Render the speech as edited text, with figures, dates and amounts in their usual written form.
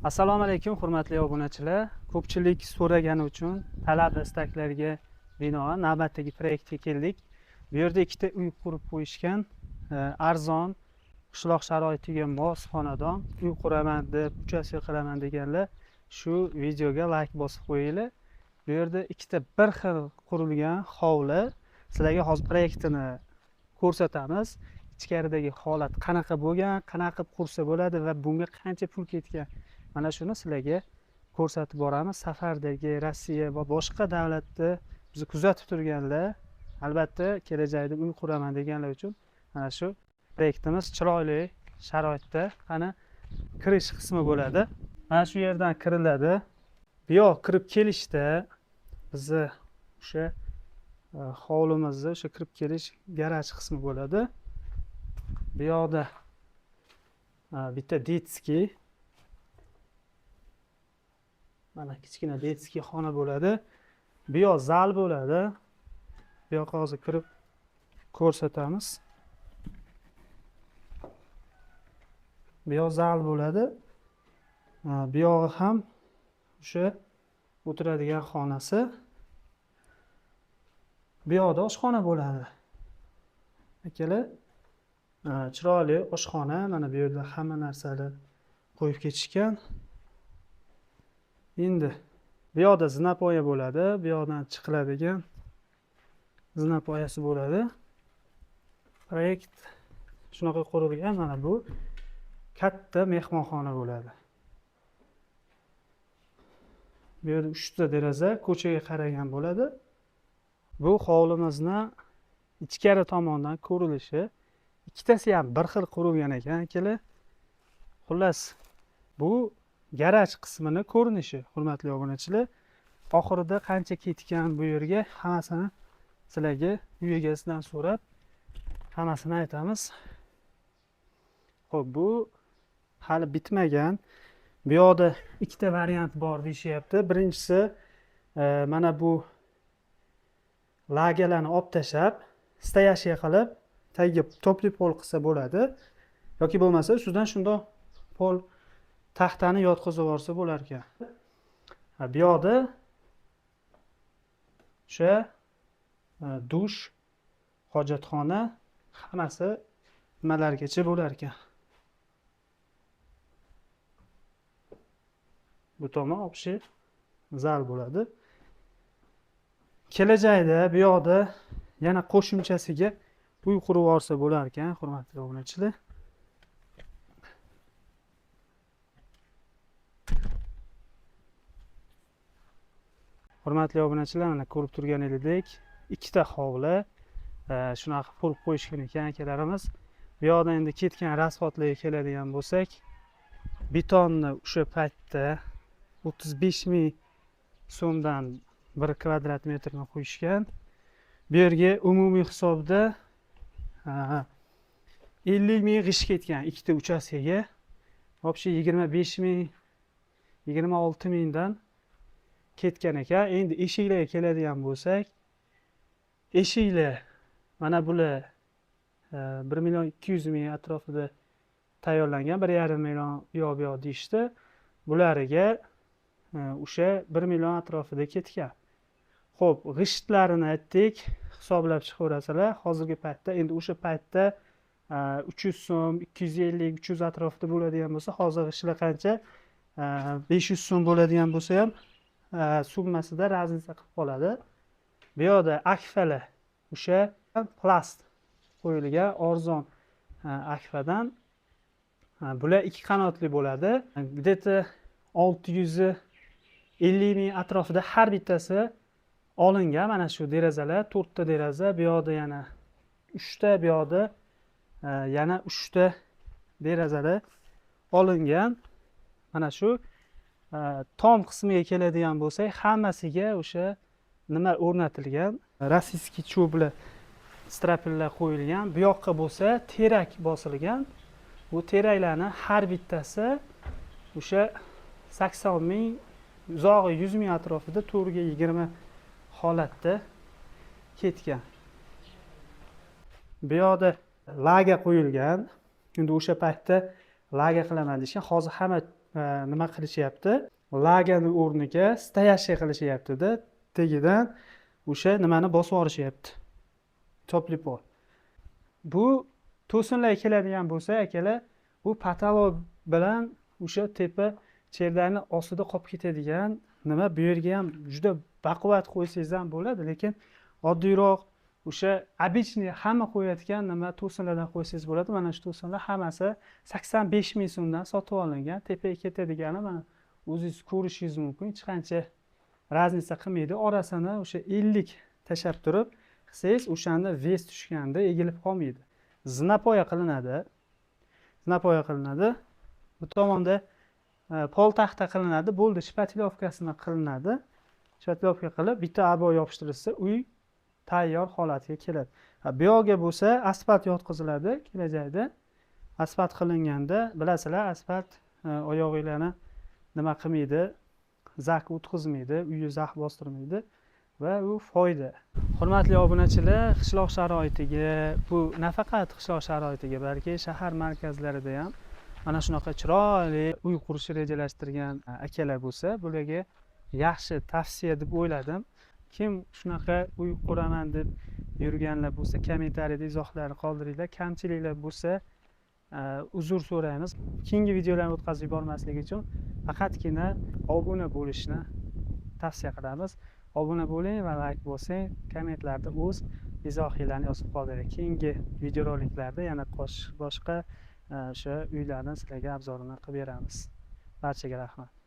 Assalomu alaykum, hurmatli obunachilar. Ko'pchilik so'ragani uchun talab istaklarga binoan navbatdagi proyektga keldik. Bu yerda ikkita uy qurib qo'yishgan, arzon, qishloq sharoitiga mos xonadon. Uy quraman deb, uchastka qilaman deganlar shu videoga like bosib qo'yinglar. Bu yerda ikkita bir xil qurilgan hovli. Sizlarga hozir proyektini ko'rsatamiz. Ichkaridagi holat qanaqa bo'lgan, qanaqa qilib qursa bo'ladi va bunga qancha pul ketgan. Mana shuni sizlarga ko'rsatib boramiz. Safardagi Rossiya va boshqa davlatda bizni kuzatib turganlar, albatta kelajakda uy quraman deganlar uchun mana shu proyektimiz chiroyli sharoitda qani kirish qismi bo'ladi. Mana shu yerdan kiriladi. Bu yoq kirib kelishda bizni o'sha hovlimizni o'sha kirib kelish garaj qismi bo'ladi. Bu yoqda bitta detskiy, mana kichkina detskiy xona bo'ladi. Bu yoq zal bo'ladi. Bu yoqqa hozir kirib ko'rsatamiz. Bu yoq zal bo'ladi. Bu yog'i ham o'sha o'tiradigan xonasi. Bu yoqda oshxona bo'ladi. Akalar, chiroyli oshxona. Mana bu yerda hamma narsani qo'yib ketishgan. Endi bu yoqda zinapoya bo'ladi. Bu yoqdan chiqiladigan zinapoyasi bo'ladi. Proyekt shunaqa qurilgan. Mana bu katta mehmonxona bo'ladi. Bu yerda 3 ta deraza ko'chaga qaragan bo'ladi. Bu hovlimizni ichkari tomondan ko'rilishi. Ikkitasi ham bir xil qurilgan ekan, akalar. Xullas, bu garaj qismini ko'rinishi, hurmatli obunachilar. Oxirida qancha ketgan bu yerga hammasini sizlarga uy egasidan so'rab hammasini aytamiz. Xo'p, bu hali bitmagan. Bu yoqda ikkita variant bor deyishyapti. Birinchisi, mana bu lagalarni olib tashlab, stoyashiya qilib, tagiga topli pol qilsa bo'ladi yoki bo'lmasa ustidan shundoq pol taxtani yotqizib yuborsa bo'lar ekan. Bu yoqda o'sha dush, hojatxona hammasi nimalargacha bo'lar ekan. Bu tomon общий zal bo'ladi. Kelajakda bu yoqda yana qo'shimchasiga uy qurib yuborsa bo'lar ekan, hurmatli obunachilar. Hurmatli obunachilar, mana ko'rib turganingizdek ikkita hovli, shunaqa qurib qo'yishgan ekan akalarimiz. Bu yoqda endi ketgan rasxodlarga keladigan bo'lsak, betonni o'sha paytda 35 ming so'mdan 1 kvadrat metrni qo'yishgan. Bu yerga umumiy hisobda 50 ming g'isht ketgan ikkita uchastkaga. Вообще 25 ming, 26 mingdan ketgan ekan. Endi eshiklarga keladigan bo'lsak, eshiklar mana bular 1 million 200 ming atrofida tayyorlangan, bir yarim million u yoq bu yoq deyishdi. Bulariga o'sha 1 million atrofida ketgan. Xo'p, g'ishtlarini aytdik, hisoblab chiqaverasizlar. Hozirgi paytda endi o'sha paytda 300 so'm, 250, 300 atrofida bo'ladigan bo'lsa, hozir g'ishtlar qancha? 500 so'm bo'ladigan bo'lsa ham, summasida razница qilib qoladi. Bu yoqda akfalar o'sha plast qo'yilgan arzon, akfadan. Bular 2 qanotli bo'ladi. Где-то 650 ming atrofida har bittasi olingan. Mana shu derazalar, 4 ta deraza, bu yoqda yana 3 ta, bu yoqda, yana 3 ta derazalar olingan. Mana shu, tom qismiga keladigan bo'lsak, hammasiga o'sha nima o'rnatilgan, rossiyskiy cho'blar, strapillar qo'yilgan. Bu yoqqa bo'lsa terak bosilgan. Bu teraklarni har bittasi o'sha 80 ming, uzog'i 100 ming atrofida to'rtga 20 holatda ketgan. Bu yoqda laga qo'yilgan. Endi o'sha paytda laga qilaman deyishgan. Hozir hamma nima qilishyapti? Lagani o'rniga стоящий qilishyaptida, tagidan o'sha nimani bosib yuborishyapti. Тёплый пол. Bu to'sinlar keladigan bo'lsa, akalar, bu потолок bilan o'sha tepa чердак ni ostida qolib ketadigan nima. Bu yerga ham juda baquvvat qo'ysangiz ham bo'ladi, lekin oddiyroq o'sha обычный hamma qo'yayotgan nima to'sinlardan qo'ysangiz bo'ladi. Mana shu to'sinlar hammasi 85 000 so'mdan sotib olingan. Tepaga ketadigani mana o'zingiz ko'rishingiz mumkin, hech qancha разница qilmaydi. Orasini o'sha 50 tashlab turib qilsangiz, o'shanda вес tushganda egilib qolmaydi. Zinapoya qilinadi, zinapoya qilinadi. Bu tomonda pol taxta qilinadi, bo'ldi, шпатлёвка sini qilinadi. Шпатлёвка qilib, bitta обой yopishtirilsa, uy tayyor holatiga keladi. Bu yog'iga bo'lsa asfalt yotqiziladi kelajakda. Asfalt qilinganda, bilasizlar, asfalt oyog'inglarni nima qilmaydi, zak o'tkazmaydi, uyni zax bostirmaydi va u foyda. Hurmatli obunachilar, qishloq sharoitiga, bu nafaqat qishloq sharoitiga, balki shahar markazlarida ham mana shunaqa chiroyli uy qurishni rejalashtirgan akalar bo'lsa, bularga yaxshi tavsiya deb o'yladim. Kim shunaqa uy quraman deb yurganlar bo'lsa, kommentariyada izohlarni qoldiringlar. Kamchiliklar bo'lsa, uzr so'raymiz. Keyingi videolarni o'tkazib yubormaslik uchun faqatgina obuna bo'lishni tavsiya qilamiz. Obuna bo'ling va layk bosing, kommentlarda o'z izohinglarni yozib qoldiring. Keyingi videoroliklarda yana boshqa o'sha uylarni sizlarga обзор ini qilib beramiz. Barchaga rahmat.